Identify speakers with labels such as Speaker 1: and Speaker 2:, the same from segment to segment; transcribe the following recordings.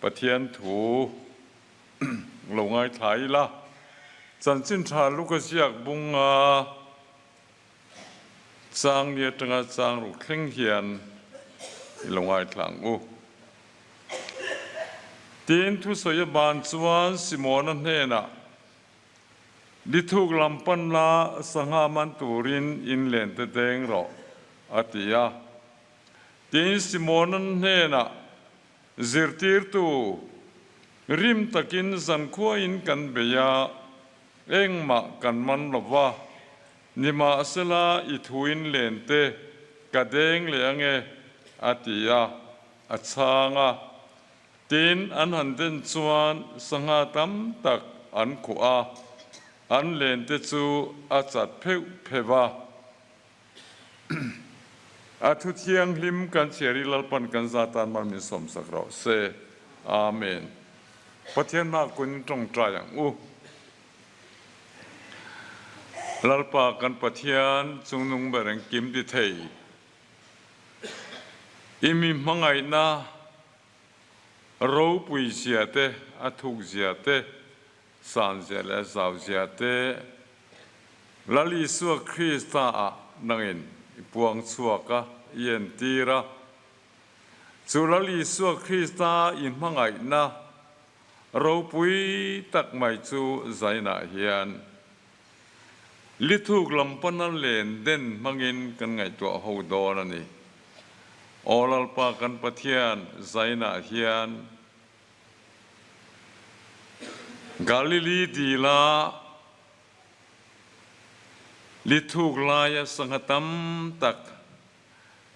Speaker 1: Pathian thu lo ngaithla ila. Chanchin tha Luka ziak bunga chang ni atanga chang ruk thleng hian i lo ngaithla ang u. Tin, thusawi a ban chuan Simona hnenah, Lithuk lam pan la, sangha man turin in len te deng rawh, a ti a. Tin, Simona hnenah, Zirtirtu, rim takin zankhuain kan bei a, engmah kan man lo va, nimahsela i thuin len te ka deng leh ange, a ti a, a chhang a. Tin, an han den chuan sangha tam tak an khuh a, an len te chu a chat pheuh pheuh a. A thu thianghlim kan chhiar i Lalpan kan za tan mal min sawmsak rawh se. Amen. Pathian hma kun tawngtai ang u. Lalpa kan Pathian chungnung ber engkim ti thei. I mi hmangaihna ropui zia te, a thuk zia te, san zia leh a zau zia te Lal Isua Krista ah nangin i puang chhuak a, i entir a. Chu Lal Isua Krista i hmangaihna ropui tak mai chu zainah hian Lithuk lam pana len den hmangin kan ngaihtuah ho dawn a ni. Aw Lalpa kan Pathian, zainah hian Galili dila lithuk laia sangha tam tak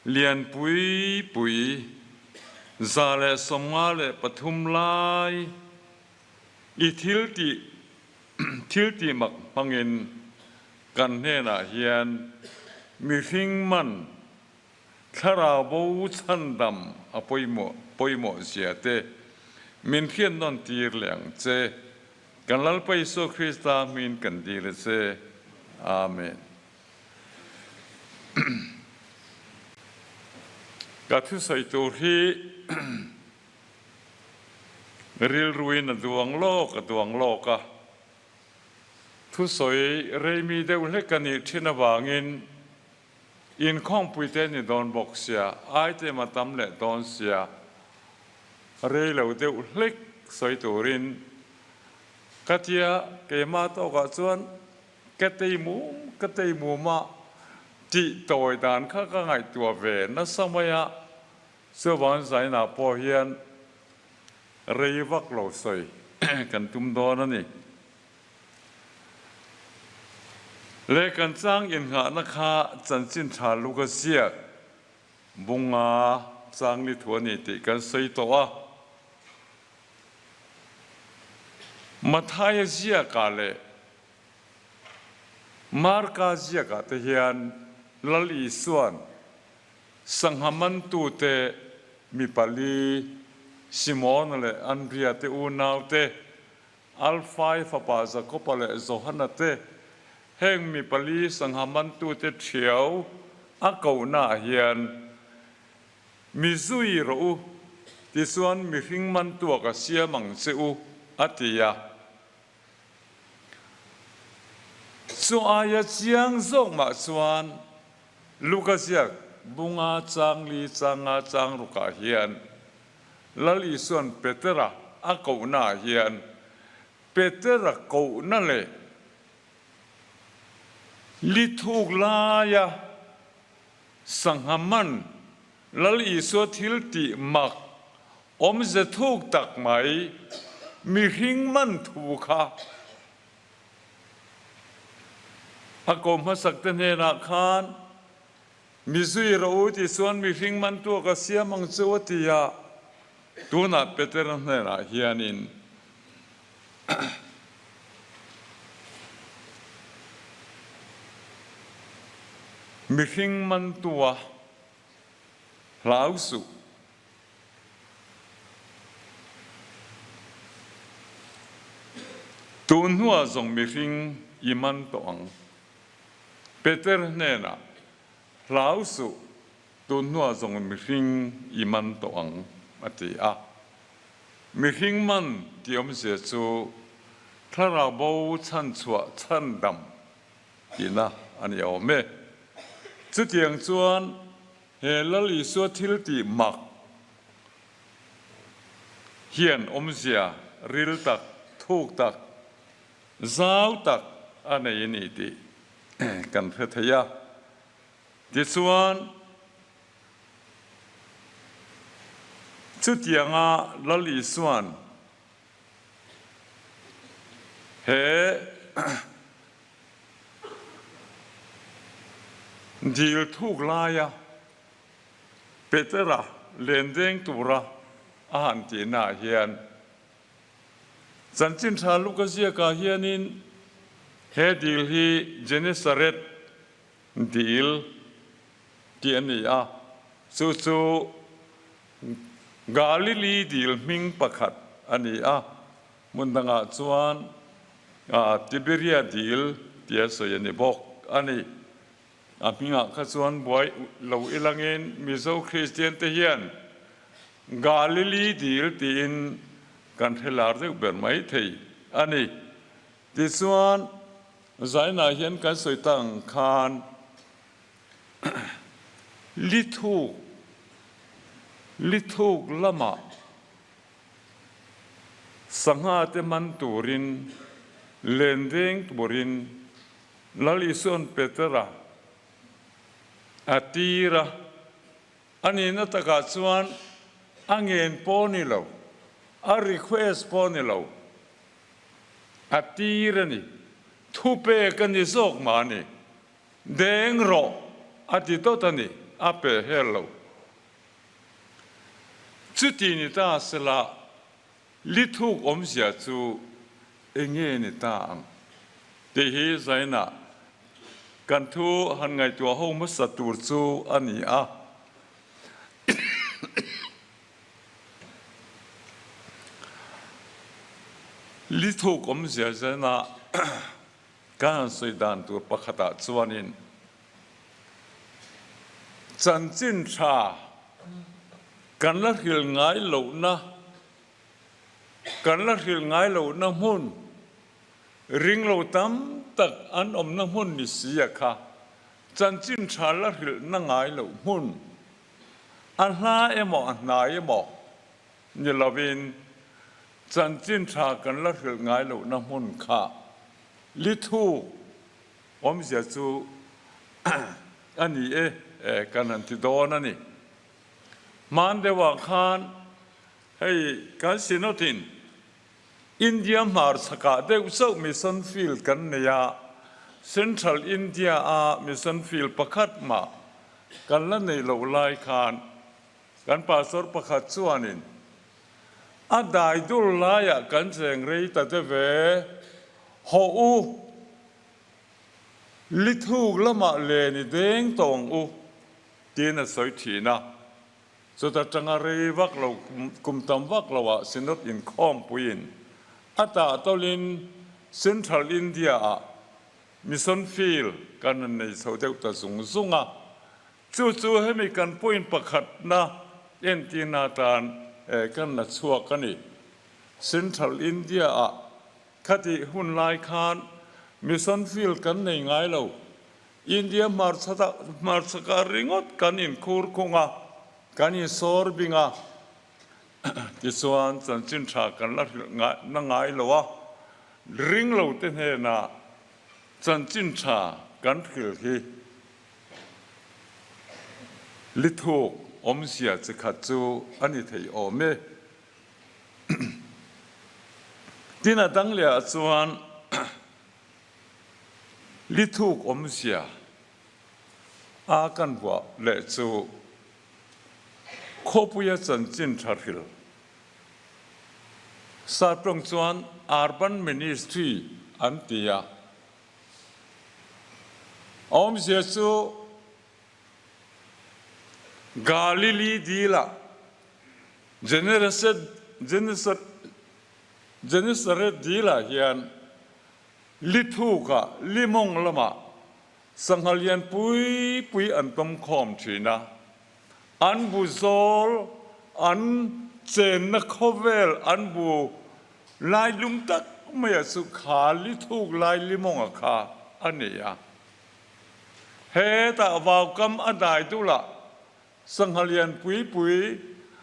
Speaker 1: lian pui pui 153 lai i thil tih thil tih mak hmangin kan hnenah hian mihring man Thlarau bo chhandam a pawimawh pawimawh zia te min hriat nawn tir leh ang che. Kan Lalpa Isua Krista hmingin kan dil a che. Amen. Ka thusawi tur hi rilruin a duang lawk a duang lawk a. Thusawi reimi deuh hlek a nih thin avangin Inkhawmpui te ni dawn bawk sia, item a tam leh dawn sia, rei lo deuh hlek sawi turin ka tia keimah tawkah chuan ka tei mum ka tei mum a tih tawi dan kha ka ngaihtuah ve nasa mai a, chuvang zainah pawh hian rei vak lo sawi kan tum dawn a ni. Le kan chang innghahna kha chanchin tha luk a ziak bunga chang ni thu a ni tih kan sawi tawh a. Mathaia ziakah leh Marka ziakah te hian Lal Isua'n sangha mantute mi pali, Simona leh Andria te unaute, Alfai fapa Jakoba leh Johana te, heng mi pali sangha mantute ṭhiau a kohnaah hian mi zui rawh u, tichuan mihring mantuak a siam ang che u, a ti a. Chu aia chiang zawk mah chuan Luka ziak bunga changli changa changrukah hian Lal Isua'n Petera a kohnaah hian Petera kohna leh lithuk laia sangha man Lal Isua thil tih mak awmze thuk tak mai mihring man thu kha a ko hmasak te hnenah khan Mi zui rawh u ti chuan mihring man tuak a siam ang chu a ti a, tunah Petera hnenah hianin mihring man tua hlau suh. Tun hnuah zawng mihring i man tawh ang. Peter hnenah, Hlau suh, tun hnuah zawng mihring i man tawh ang, a ti a. Mihring man tih awmzia chu thlarau bo chhanchhuah chhandam tihna a ni awm e. Chutiang chuan he Lal Isua thil tih mak hian awmzia ril tak, thuk tak, zau tak a nei a ni tih kan hre thei a. Tichuan, chutianga Lal Isua'n he dil thuk laia Petera lendeng tura a han tihnaah hian Chanchin Tha Luka ziakah hianin he dil hi Genesaret Dil tih a ni a, chu chu Galili dil hming pakhat a ni a, hmun dangah chuan Tiberia dil tia sawi a ni bawk a ni. A hmingah kha chuan buai lo ilangin Mizo Kristian te hian Galili dil tiin kan hre lar deuh ber mai thei a ni. Tichuan, zainah hian kan sawi tak ang khan lithuk, lithuk lamah sangha te man turin, lendeng turin Lal Isua'n Petera a tir a, a nihna takah chuan a ngen pawh ni lo, a request pawh ni lo, A tir a ni. Thupek a ni zawk mah a ni. Deng rawh a ti dawt a ni, a pe hel lo. Chuti ni ta sela lithuk awmzia chu enge ni ta ang tih hi zainah kan thu han ngaihtuah ho hmasa tur chu a ni a. Lithuk awmzia zena ka han sawi dan tur pakhatah chuanin chanchin tha kan la hril ngai lohna kan la hril ngai lohna hmun ringlo tam tak an awmna hmun ni si a kha chanchin tha la hrilhna ngai loh hmun A hla emaw a hnai emaw ni lovin chanchin tha kan la hrilh ngai lohna hmun kha lithu awmzia chu a ni e kan han ti dawn a ni. Hman deuhah khan hei kan Synod-in India hmarchhakah deuh chauh mission field kan nei a, Central India-a mission field pakhat mah kan la neih loh lai khan kan pastor pakhat chuanin a dai dur laiah kan cheng rei ta te ve, hawh u, lithuk lamah len i deng tawh ang u tiin a sawi thin a. Chuta tanga rei vak lo, kum tam vak loah Synod inkhawmpuiin a tah tawlin Central India-ah Mission Field kan rawn nei chho deuh ta zung zung a. Chu chu hemi kan point pakhatna entirna atan kan la chhuak a ni. Central India-ah khatih hun lai khan Mission Field kan nei ngai lo. India hmarchhakah ringawt kan inkhur khung a, kan insawr bing a, tichuan chanchin tha kan la hrilh na ngai lo a, ring lo te hnenah chanchin tha kan hrilh hi lithuk awmzia chi khat chu a ni thei awm e. Tin a dang leh ah chuan Lithuk awmzia a kan vuah leh chu khawpuia chanchin tha hril Saptawng chuan Urban Ministry an ti a, a awmzia chu Galili dila Genesaret dilah hian Lithukah limawng lamah sangha lian pui pui an tawm khawm thin a, an bu zawl an. chenna khawvel an bu lailum tak maia chu kha li thuk lai limawnga kha a ni a. Hetah vaukam a dai dulah sangha lian pui pui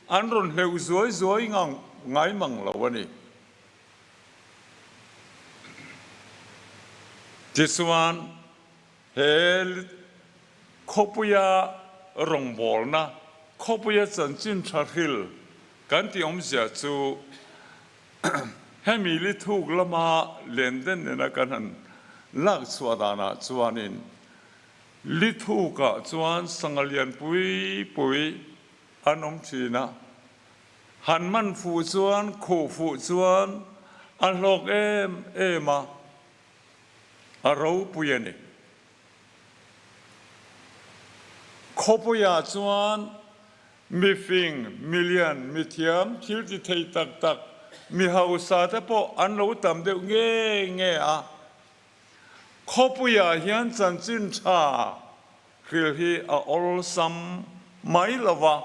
Speaker 1: an rawn hleuh zuai zuai ngai mang lo a ni. Tichuan, he khawpuia rawngbawlna, khawpuia chanchin tha hril kan tih awmzia chu hemi li thuk lama lenden nena kan han lak chhuah danah chuanin li thukah chuan sangha lian pui pui an awm thin a. Han man fuh chuan, khuh fuh chuan a hlawk em em a, a ropui a ni. Khawpuiah chuan mifing, milian, mithiam, thil ti thei tak tak, mi hausa te pawh an lo tam deuh nge nge a. Khawpuiah hian chanchin tha hril hi a awlsam mai lo va.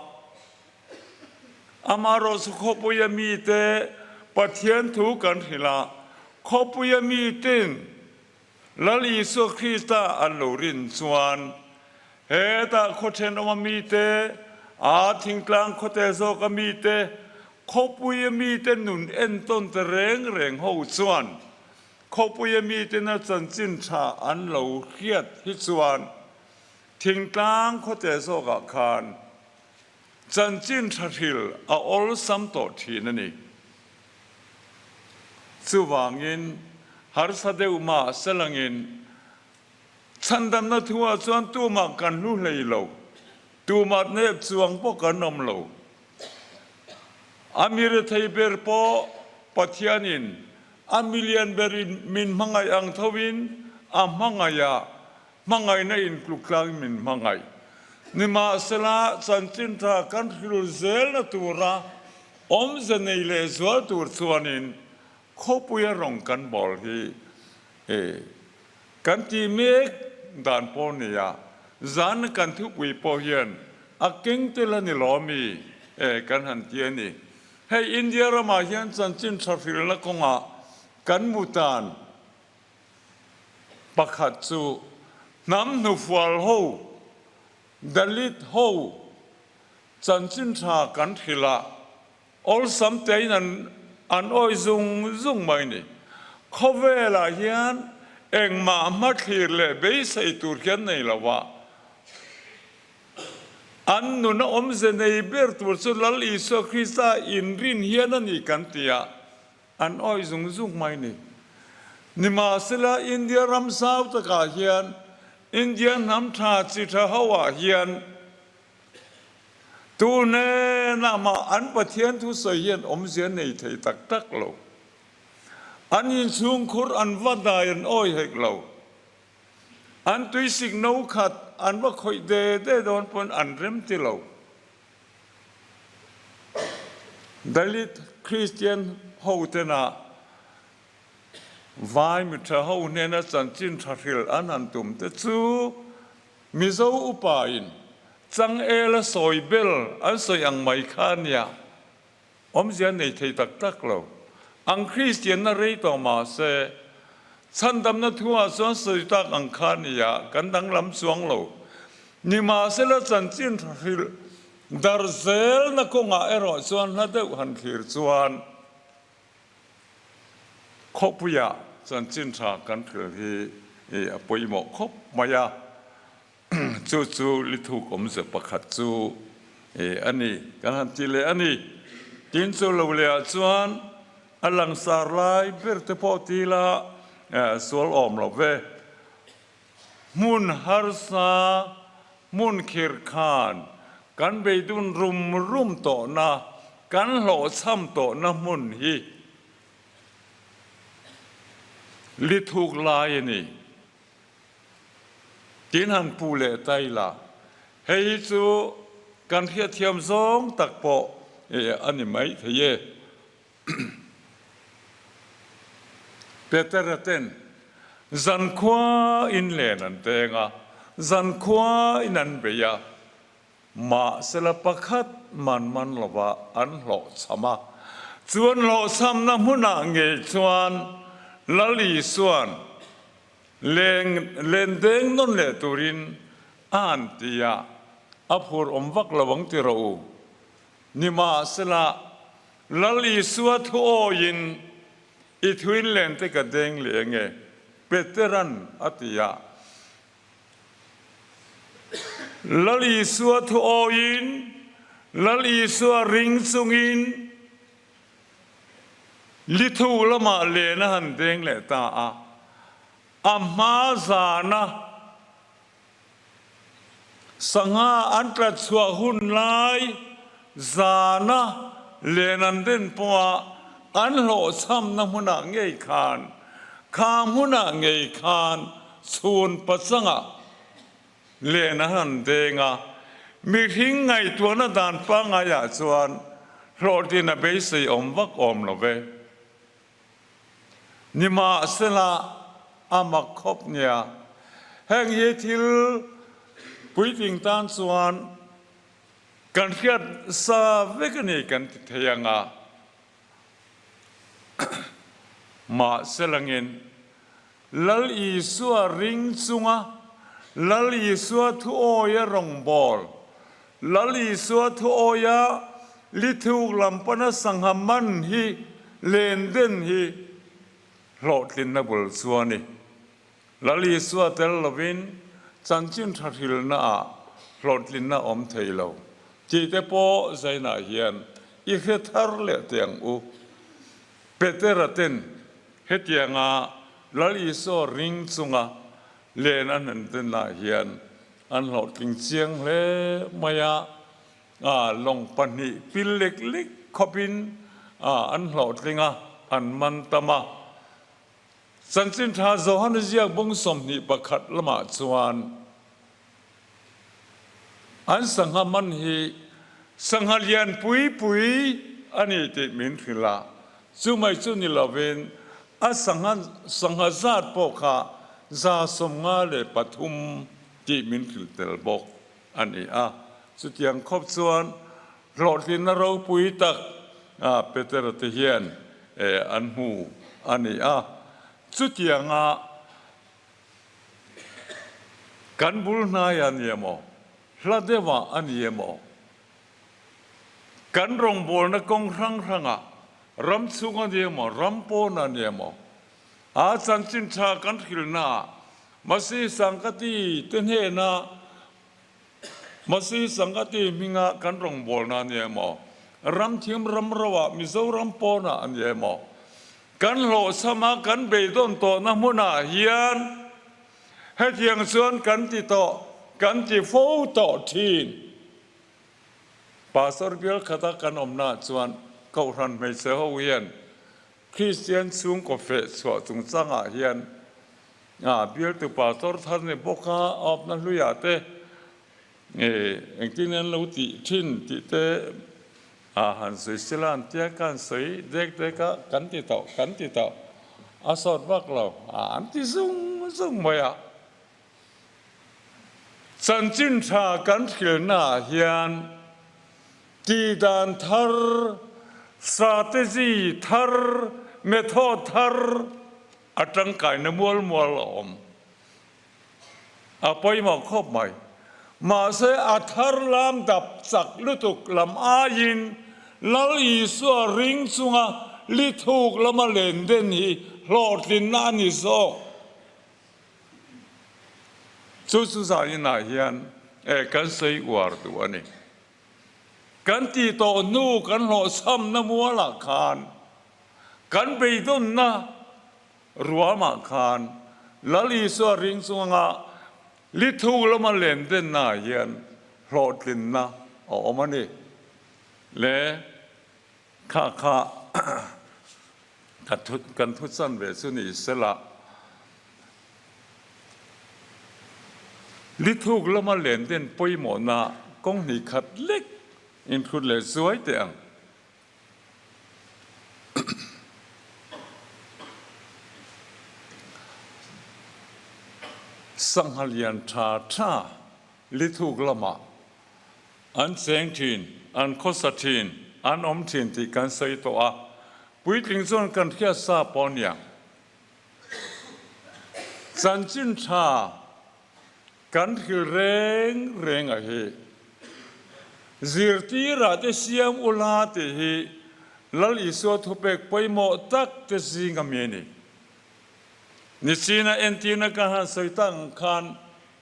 Speaker 1: Amaherawhchu khawpuia mite Pathian thu kan hrilh a, khawpuia miten Lal Isua Krista an lo rin chuan hetah khaw thenawma mite, a thingtlang khawte zawka mite, khawpuia mite nun entawn ta reng reng ho chuan khawpuia mitena chanchin tha an lo hriat hi chuan thingtlang khawte zawkah khan Chanchin tha hril a awlsam tawh thin a ni. Chuvangin harsa deuh mah selangin chhandamna thuah chuan tumah kan hlu hlei lo, tumah nep chuang pawh kan awm lo. A mi rethei ber pawh Pathianin a milian berin min hmangaih ang thovin a hmangaih a, Hmangaihna intluk tlangin min hmangaih. Nimahsela, chanchin tha kan hril zelna tura awmze nei leh zual tur chuanin khawpuia rawng kan bawl hi kan tih mek dan pawh nia, zan kan thupui pawh hian a keng tel a ni lawmi kan han ti a ni. Hei India ramah hian chanchin tha hrilna kawngah kan mutan Pakhat chu hnam hnufual ho, Dalit ho, chanchin tha kan hrilh a, awlsam tein an an awi zung zung mai ni. Khawvelah hian engmah hmathlir leh beisei tur hian nei lo a, an nuna awmze nei ber tur chu Lal Isua Krista inrin hian a ni kan ti a, An awih zung zung mai ni. Nimahsela India ram zau takah hian India hnam tha chi tha ho ah hian tu hnenah mah an Pathian thusawi hian awmzia nei thei tak tak lo. An inchhungkhur an va dai an awih hek lo. An tuisik no khat an va khawih de de dawn pawn an rem ti lo. Dalit Kristian hotena vai mitha ho hnena chanchin tha hrilh an han tum te chu Mizo upa in changel a sawi bel an sawi ang mai kha nia awmzia nei thei tak tak lo ang Kristian na rei tawh mahse chhandamna thu ah chuan sawi tak ang kha nia kan danglam chuang lo. Nimahsela chanchin tha hrilh dar zelna kawngah erawh chuan hla deuh han thlir chuan khawpuiah chanchin tha kan hrilh hi a pawimawh khawp mai a, chu chu lithuk awmze pakhat chu a ni kan han ti leh a ni. Tin chu lo lehah chuan a langsar lai ber te pawh ti ila sual awm lo ve. Hmun harsa, hmun khirkhan, kan beidun rum rum tawhna, kan hlawhchham tawhna hmun hi li thuk lai a ni. Tin han pu leh ta ila, hei hi chu kan hriatthiam zawng tak pawh a ni mai thei e. Petera ten zankhua in len an teng a, zankhua in an bei a, mahsela pakhat man man lova an hlawhchham a. Chu an hlawhchhamna hmunah ngei chuan Lal Isua'n leng len deng nawn leh turin a han ti a, a phur awm vak lo ang ti rawh u. Nimahsela, Lal Isua thu awiin i thuin len te ka deng leh nge? Petera'n a ti a. Lal Isua thu awiin, Lal Isua ring chungin Lithu lamah len a han deng leh ta a. A hma zana sangha an tlat chhuah hun lai zana len an den pawha an hlawhchhamna hmunah ngei khan, kha hmunah ngei khan chhun pachangah len an han deng a. Mihring ngaihtuahna dan pangaiah chuan hlawhtlin a beisei awm vak awm lo ve. Nimahsela, a mak khawp nia. Heng hi thil puitling tan chuan kan hriat sa vek a ni kan ti thei ang a. Mahselangin, Lal Isua ring chunga Lal Isua thuawia rawngbâwl, Lal Isua thuawia lithuk lam pana sangha man hi len den hi hlawhtlinna bul chu a ni. Lal Isua tel lovin chanchin tha hrilnaah hlawhtlinna awm thei lo tih te pawh Zainah hian i hre thar leh teh ang u. Petera ten Hetianga Lal Isua ring chunga len an han denah hian an hlawhtling chiang hle mai a, lawng pahnih pil lek lek khawpin an hlawhtling a, an man tam a. Chanchin Tha Johana ziak bung 21 lamah chuan an sangha man hi sangha lian pui pui a ni tih min hrilh a, chumai chu ni lovin a sangha sangha zat pawh kha 153 tih min hrilh tel bawk a ni a. Chutiang khawp chuan hlawhtlinna ropui tak Petera te hian an hmu a ni a. Chutianga Kan bul hnai a ni emaw, hla deuhah a ni emaw, kan rawngbawlna kawng hrang hrangah, ram chhung a ni emaw, ram pawn a ni emaw, a chanchin tha kan hrilhnaah Masi Sangkati te hnena Masi Sangkati hminga kan rawngbawlna a ni emaw, ram thim ram roah Mizoram pawnah a ni emaw, Kan hlawhchhama kan beidawn tawhna hmunah hian hetiang chuan kan ti tawh, kan ti fo tawh thin. Pastor bial khata kan awmnaah chuan Kohhran hmeichhe ho hian Kristian chhungkaw feh chhuah chungchangah hian bialtu pastor thar ni bawka awpna hluiah te engtin an lo tih thin tih te A han sawi sila an tia ka han sawi dek dek a, kan ti tawh, kan ti tawh, a sawt vak lo, a an ti zung zung mai a. Chanchin tha kan hrilhnaah hian tihdan thar, strategy thar, method thar a tangkaina mual mual a awm. A pawimawh khawp mai. Mahse, a thar lam dap chak lutuk lam aiin Lal Isua ring chunga li thuk lama len den hi hlawhtlinna a ni zawk. Chu chu zaninah hian kan sawi uar duh a ni. Kan tih tawh hnu kan hlawhchhamna mualah khan kan beidawnna Ruamah khan Lal Isua ring chunga lithu lama len dennaah hian hlawhtlinna a awm a ni. Le kha kha kan thu chan ve chu ni sela, lithuk lama len den pawimawhna kawng hnih khat lek inhrut leh zuai teh ang. Sangha lian tha tha lithuk lamah an cheng thin. an khawsa thin, an awm thin tih kan sawi tawh a, puitling chuan kan hriat sa pawh nia. Chanchin tha kan hril reng reng a hi. Zirtirah te siam ula tih hi Lal Isua thupek pawimawh tak te zing a mi a ni. Nichina entirna ka han sawi tak ang khan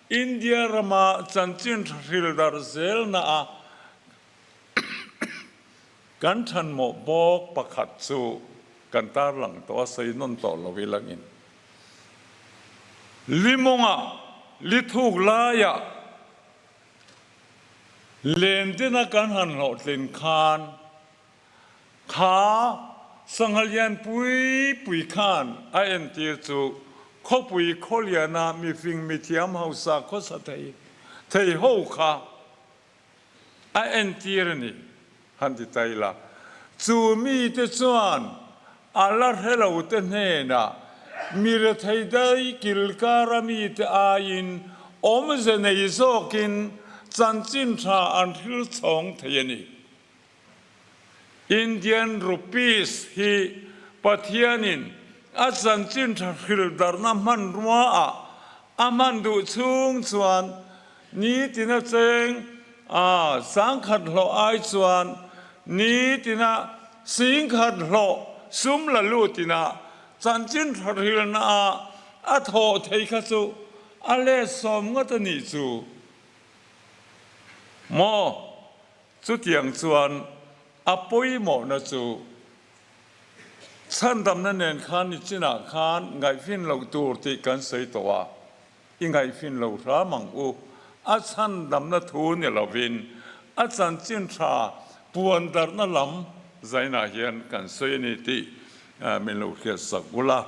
Speaker 1: India rama chanchin tha hril darh zelna a kan thanmawh bawk pakhat chu kan tarlang tawh a, sawi nawn tawh lo ilangin Limawngah lithuk laiah lendina kan han hlawhtlin khan Kha sangha lian pui pui khan a entir chu khawpui khawliana mifing mithiam hausa khawsa thei thei ho kha a entir a ni han ti ta ila. Chu mite chuan a la hre lo te hnenah mi rethei dai kilkara mite aiin awmze nei zawkin chanchin tha an hril chhawng thei a ni. Indian Rupees hi Pathianin a chanchin tha hril darhna hmanrua ah a hman duh chhung chuan nitina cheng a sangkhat hlawh ai chuan nitina singkhat hlawh sum la lutin a chanchin tha hrilna ah a thawh thei kha chu a let sawm ngawt a nih chu maw? Chutiang chuan a pawimawhna chu chhandamna nen khan nichinah khan ngaihfin loh tur tih kan sawi tawh a, i ngaihfin lo hram ang u. A chhandamna thu ni lovin a chanchin tha puan darhna lam zainah hian kan sawi a ni tih min lo hriatsak ula.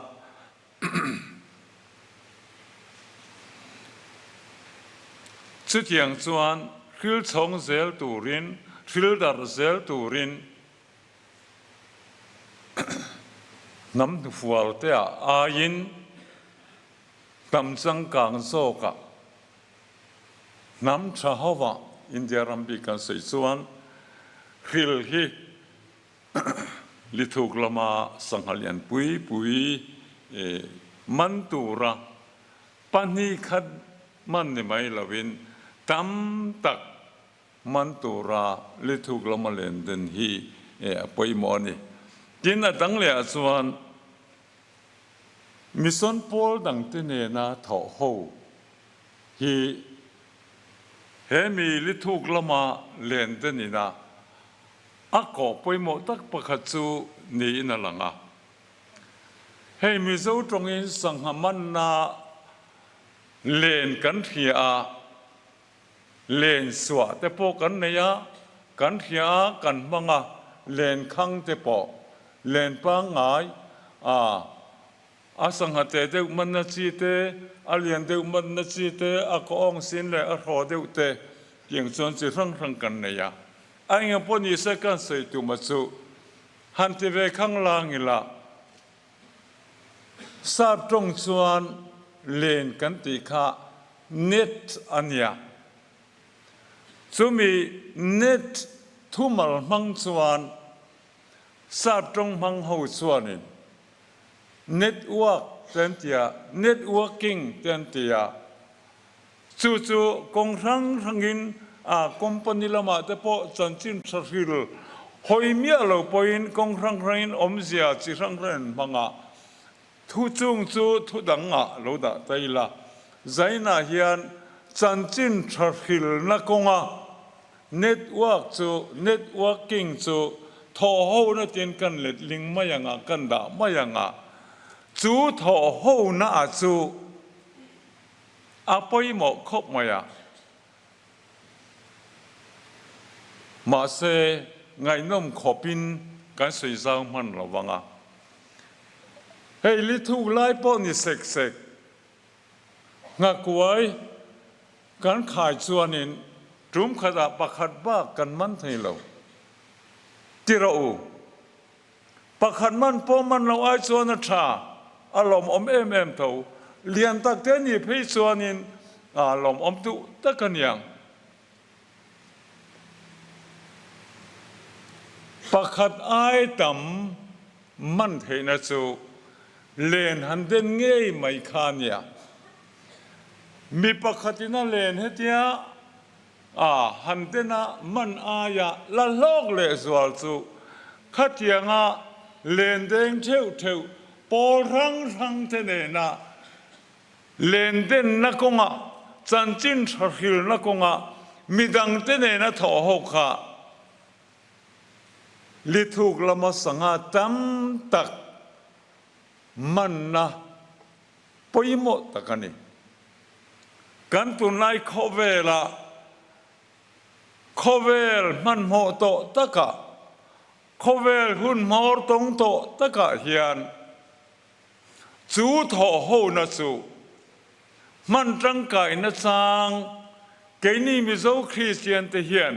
Speaker 1: Chutiang chuan hril chhawng zel turin, hril darh zel turin hnam hnufual te ah aiin hnam changkang zawkah, hnam tha hovah India ram bik kan sawi chuan hril hi Lithuk lama sangha lian pui pui man tura pahnih khat man ni mai lovin tam tak man tura lithuk lama len den hi a pawimawh a ni. Tin, a dang lehah chuan mission pawl dangte nena thawh ho hi he mi lithuk lama len den ina A kawh pawimawh tak pakhat chu niin a lang a. Hei Mizo tawngin sangha manna len kan hria a, len suah te pawh kan nei a, kan hria a, kan hmang a, len khang te pawh, len pangngai a, a sangha te deuh manna chi te, a lian deuh manna chi te, a kawng sin leh a hraw deuh te tiang chuan chi hrang hrang kan nei a. A eng pawh ni se kan sawi tuma chu han ti ve khang lang ila, sap tawng chuan len kan tih kha net a nia. Chumi net thumal hmang chuan sap tawng hmang ho chuanin network te an ti a, networking te an ti a. Chu chu kawng hrang hrangin a company lamah te pawh chanchin tha hril hawi miah lo pawhin kawng hrang hrangin awmzia chi hrang hrang an hmang a, thu chung chu thu dangah lo dah ta ila. Zainah hian chanchin tha hrilna kawnga network chu networking chu thawhhona tiin kan letling mai anga kan dah mai anga chu thawhhona ah chu A pawimawh khawp mai a. Mahse, ngaihnawm khawpin kan sawi zau hman lo vang a. Hei lithuk lai pawh ni sek sek, nghakuai kan khai chuanin tum khatah pakhat bak kan man thei lo. Ti rawh u. Pakhat man pawh man loh ai chuan a tha, a lawmawm em em tho. Lian tak te nih phei chuanin a lawmawm duh tak a niang. Pakhat ai tam man theihna chu len han den ngei mai kha a nia. Mi pakhatin a len hetia a han dena man aia la hlawk lehzual chu khatianga len deng theuh theuh pawl hrang hrang te nena len denna kawngah, chanchin tha hrilna kawngah midangte nena thawh ho kha Lithuk lama sangha tam tak manna pawimawh tak a ni. Kan tunlai khawvelah khawvel hmanhmawh tawh takah, khawvel hun hmawr tawng tawh takah hian chu thawhhona chu hman tangkaina chang keini Mizo Kristian te hian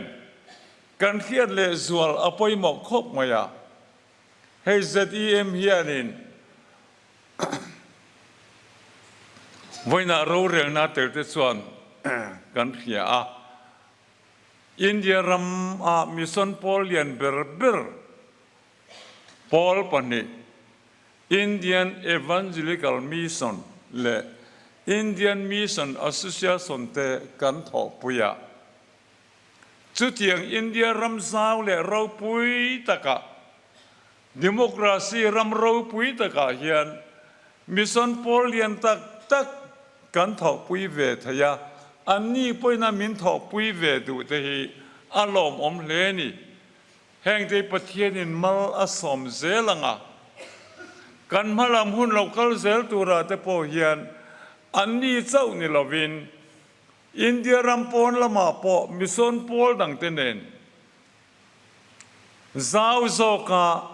Speaker 1: kan hriat lehzual a pawimawh khawp mai a. Hei ZEM hianin vawiinah rorelna tel te chuan kan hria a, India rama mission pawl lian ber ber pawl pahnih, Indian Evangelical Mission leh Indian Mission Association te kan thawhpui a. Chutiang India ram zau leh ropui takah, democracy ram ropui takah hian mission pawl lian tak tak kan thawhpui ve thei a, anni pawhin a min thawhpui ve duh te hi a lawmawm hle a ni. Hengte Pathianin mal a sawm zel ang a, kan hmalam hun lo kal zel turah te pawh hian anni chauh ni lovin India ram pawn lamah pawh mission pawl dangte nen zau zawka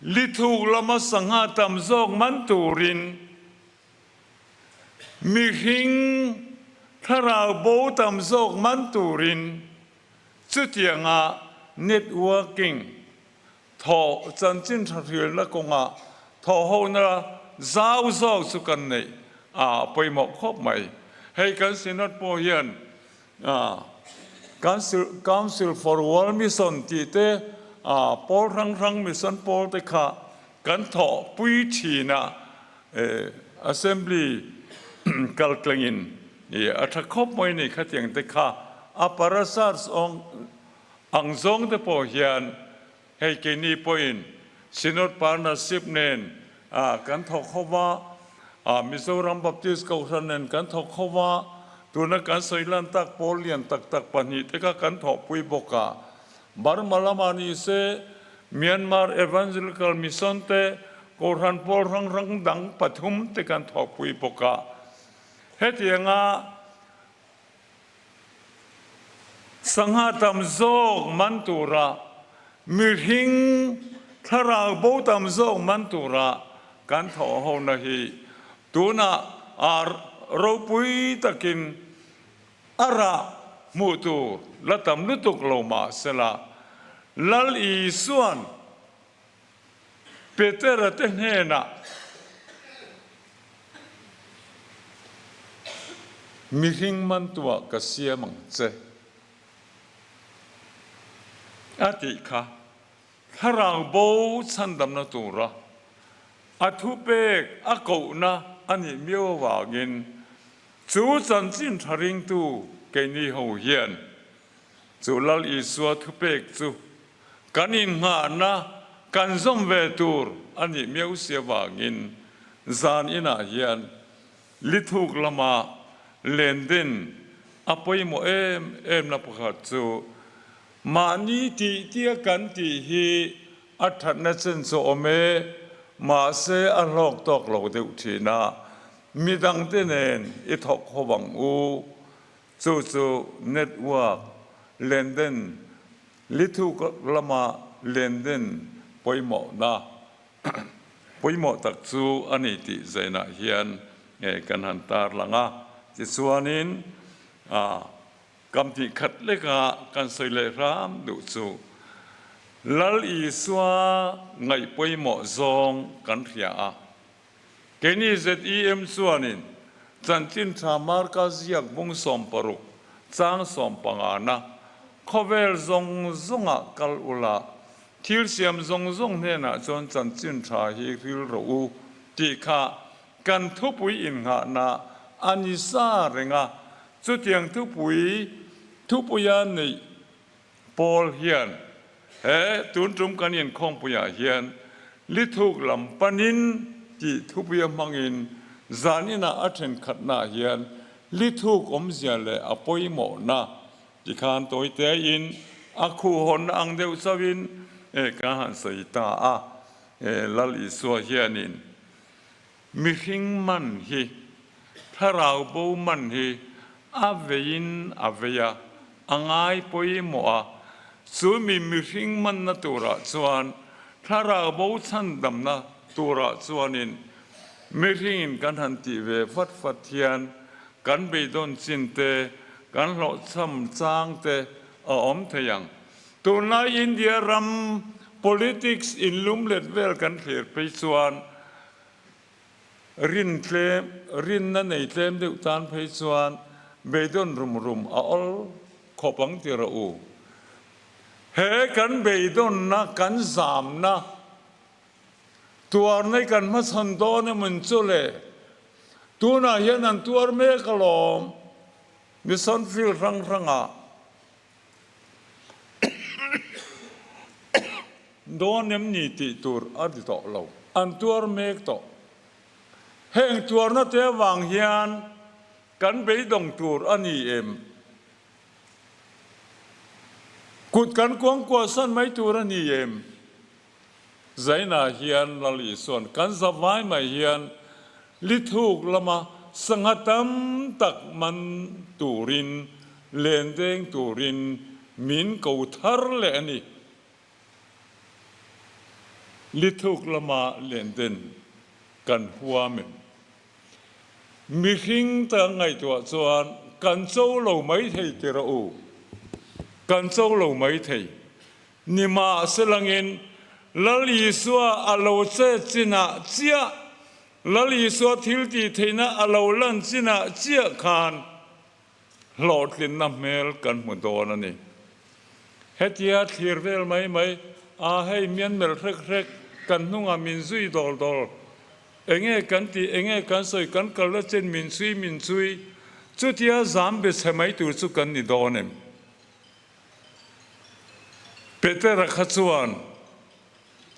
Speaker 1: lithuk lama sangha tam zawk man turin mihring thlarau bo tam zawk man turin chutianga networking thawh chanchin tha hrilna kawnga thawhhona zau zawk chu kan neih a pawimawh khawp mai. Hei kan Synod pawh hian Council for World Mission tih te pawl hrang hrang mission pawl te kha kan thawhpui thin a, Assembly kaltlangin a tha khawp mai ni khatiang te kha a parasars Ang zawng te pawh hian hei keini pawhin Synod Partnership nen kan thawk ho va, Mizoram Baptist Kohhran nen kan thawk ho va, tuna kan sawi lan tak pawl lian tak tak pahnihte kha kan thawhpui bawk a. Burma lamah ni se Myanmar Evangelical Mission te Kohhran pawl hrang hrang dang pathum te kan thawhpui bawk a. Hetianga Sangha tam zawk man tura mihring thlarau bo tam zawk man tura kan thawh hona hi tunah a ropui takin a rah hmuh tur la tam lutuk lo mah sela, Lal Isua'n Petera te hnenah Mihring mantuah ka siam ang che a tih kha thlarau bo chhandamna tura a thupek a kohna a nih miau avangin chu chanchin tha ringtu keini ho hian chu Lal Isua thupek chu Kan innghahna kan zawm ve tur a nih miau si avangin zan inah hian lithuk lama lendin a pawimawh em emna pakhat chu mahni tih tia kan tih hi a thatna chen chu awm e, mahse a hlawk tawk lo deuh thin a, midangte nen i thawk ho ang u. Chu chu network lenden lithuk lama lenden pawimawhna pawimawh tak chu a ni tih zainah hian kan han tarlang a. Tichuanin kam tih khat leka kan sawi leh hram duh chu Lal Isua ngaih pawimawh zawng kan hria a. Keini ZEM chuanin Chanchin Tha Marka ziak bung 60 chang 15 na khawvel zawng zawngah kal ula. Thil siam zawng zawng hnenah chuan chanchin tha hi ril rawh u tih kha kan thupui innghahna a ni sa reng a. Chutiang thupui thupuia neih pawl hian he tun tum kan inkhawmpuiah hian lithuk lam panin tih thupuia hmangin zaninah a thenkhatnaah hian lithuk awmzia leh a pawimawhna Tikhan tawitein a khuhhawnna ang deuh chauhin ka han sawi ta a, Lal Isua hianin mihring man hi, thlarau bo man hi a veiin a vei a, a ngai pawimawh a, chu mi mihring manna turah chuan thlarau bo chhandamna turah chuanin mihringin kan han tih ve vat vat hian Kan beidawn chin te, kan hlawhchham chang te a awm thei ang. Tunlai India ram politics inlumlet vel kan thlir phei chuan rin tlem, rinna nei tlem deuh tan phei chuan beidawn rum rum a awl khawp ang ti rawh u. He kan beidawnna, kan zamna, Tuarna i kan hmachhawn dawn emawn chu le? Tunah hian an tuar mek alawm, mission field hrang hrangah dawn em ni tih tur a ni tawh lo, an tuar mek tawh. Heng tuarna te avang hian kan beidawng tur a ni em? Kut kan kuangkuahsan mai tur a ni em? Zainah hian Lal Isua'n kan zavai mai hian lithuk lama sangha tam tak man turin len deng turin min ko thar leh a ni. Lithuk lama len den kan huam em? Mihring ta ngaihtuah chuan kan cho lo mai thei ti rawh u. Kan cho lo mai thei. Nimahselangin, Lal Isua a lo che chinah chiah, Lal Isua thiltih theihna a lo lan chinah chiah khan hlawhtlinna hmel kan hmu dawn a ni. Hetia thlir vel mai mai, a hei mian melh hrek hrek, kan hnungah min zui dawl dawl, enge kan tih, enge kan sawi, kan kalna chin min chhui min chhui, chutia zam be chhe mai tur chu kan ni dawn em? Petera kha chuan,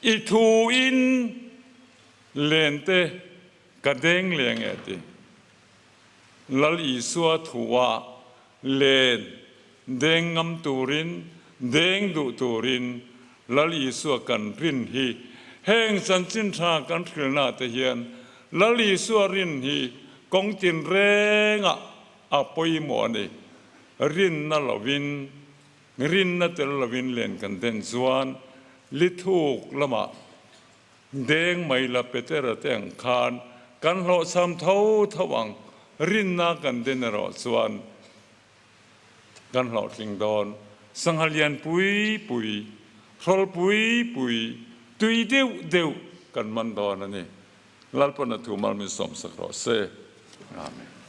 Speaker 1: I thuin lente ka deng leng e ti. Lal Isua thua len deng ngam turin, deng duh turin Lal Isua kan rin hi heng chanchin tha kan hrilhna te hian Lal Isua rin hi kawng tinrengah a pawimawh a ni. Rinna lovin, rinna tel lovin len kan den chuan lithuk lamah deng mai la Petera te ang khan kan hlawhchham tho tho ang, rinna kan den erawh chuan kan hlawhtling dawn. Sangha lian pui pui, hrawl pui pui, tui deuh deuh kan man dawn a ni. Lalpana thu mal min sawmsak rawh se. Amen.